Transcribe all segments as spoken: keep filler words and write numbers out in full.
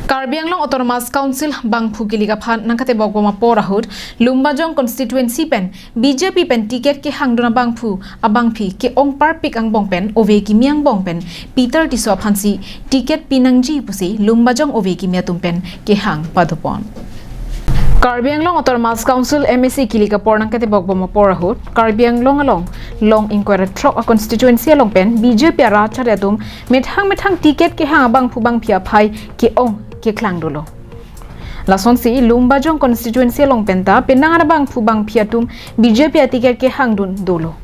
Karbi Anglong Autonomous Council bangphu kilik aphan nangkatebok bom apor ahut Lumbajong constituency pen B J P pen ticket kehangdun abangphu abangphi ke-ong parpik angbong pen ove kimi angbong pen Peter Tisso aphansi ticket pinangji pusi Lumbajong ove kimi atum pen kehang padopon. Karbi Anglong Autonomous Council M A C kilik apor nangkatebok bom apor ahut Karbi Anglong along long ingkoi ra throk a constituency along pen B J P arat chari atum methang methang ticket kehang abangphu bangphi aphai ke-ong keklang dolo. Lasonsi Lumbajong constituency along penta penang abangphu bangphi atum B J P aticket kehangdun dolo.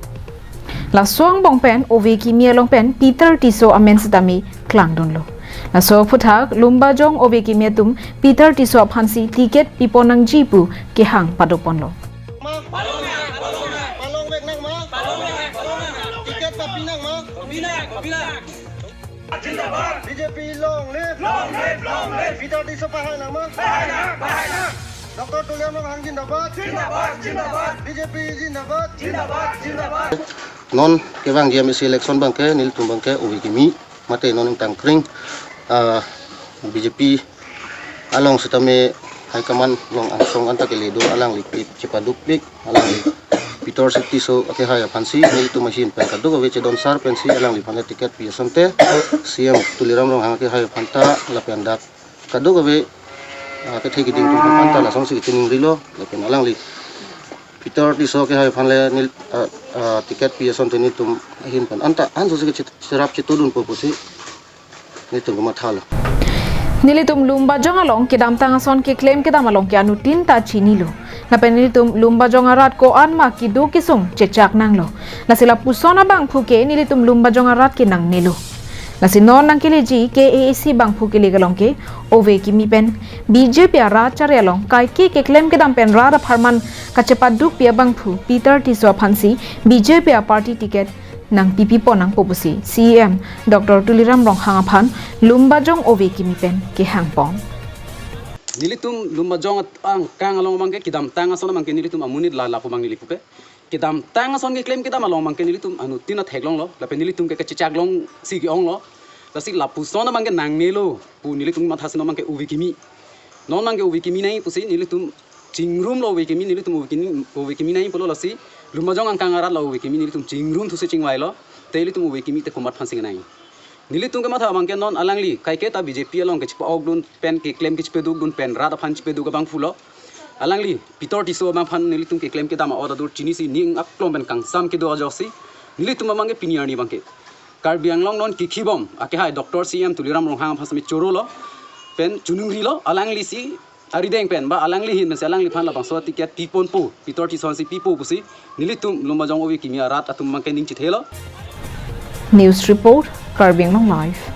Laso angbong pen ove kimi along pen Peter Tisso amen sitame klangdunlo. Laso aphuthak Lumbajong ove kimi atum Peter Tisso aphansi ticket piponangji pu kehang padoponlo. Ma? Palong vek nang ma? Ticket papi nang ma? Zindabad! B J P long live! Long live, long live! Peter Tisso pahai nang ma? Pahai nang, pahai nang! Doctor Tuliram Ronghang zindabad! Zindabad, zindabad! B J P zindabad! Zindabad, zindabad! Non kevang G M A C election abangke, nelitum abangke ove kimi, mate non ingtangkring, ah, B J P along sitame high command along angsong anta kele do, alangli pi chepadukpik, alangli Peter Tisso akehai aphansi nelitum ahin pen kadokave chedon sar pensi alangliphan le ticket pi asonte C M Tuliram Ronghang akehai aphanta lapen dak kadokave, ah, kethe kiding atum aphanta lasonsi chiningrilo, lapen alangli Peter Tisso akehai aphan le neli, ah, ah, ticket pi asonte nelitum ahin pen anta ansose keche-, cherap chetudunpo pusi nelitum kemathalo. Nelitum Lumbajong along kedamtang ason keklem kedam along ke anuttin ta chinilo. Lapen nelitum Lumbajong arat ko-an ma kedo kesung chechak nanglo. Lasi lapuson abangphu ke nelitum Lumbajong arat ke nangnelo. Lasi non nangkeleji K A A C bangphu kilik along ke ove kimi pen B J P arat chari along kaike keklem kedam pen rat apharman kachepadukpi abangphu Peter Tisso aphansi B J P aparty ticket nangpipipon nangpo pusi C E M Doctor Tuliram Ronghang aphan Lumbajong ove kimi pen kehangpon. Nelitum Lumbajong at-, angkang along abangke kedamtang ason abangke nelitum amonit la lapu abang neli pupe. Kedamtang ason keklem kedam along abangke nelitum anuttin atheklonglo, lapen nelitum ke kachechaklongsi ke-onglo. Lasi lapuson abangke nangnelo pu nelitum mathasi non abangke ove kimi. Non abangke ove kimi nai pusi nelitum chingrumlo ove kimi, nelitum ove kimi, ove kimi nai pulo lasi Lumbajong angkang arat la ove kimi nelitum chingrum thusi chingvailo. Te nelitum ove kimi te komat aphansi nai. Nelitum kematha abangke non alangli kaike ta B J P along kechepa-okdun pen keklem kechepadukdun pen rat aphan chepaduk abangphulo. Alangli Peter Tisso abang aphan nelitum keklem kedam a-ot adur chinisi ning aklong pen kangsam kedo ajoksi nelitum abangke pini arni abangke Karbi Anglong non kikhibom akehai Doctor C M Tuliram Ronghang aphan sitame chorolo pen chiningrilo, alanglisi arideng pen ba alangli ahin pensi alangliphan labangso ticket piponpo, Peter Tisso aphansi pipo pusi nelitum Lumbajong ove kimi arat atum abangke ning chethelo. News report, Karbi Anglong Live.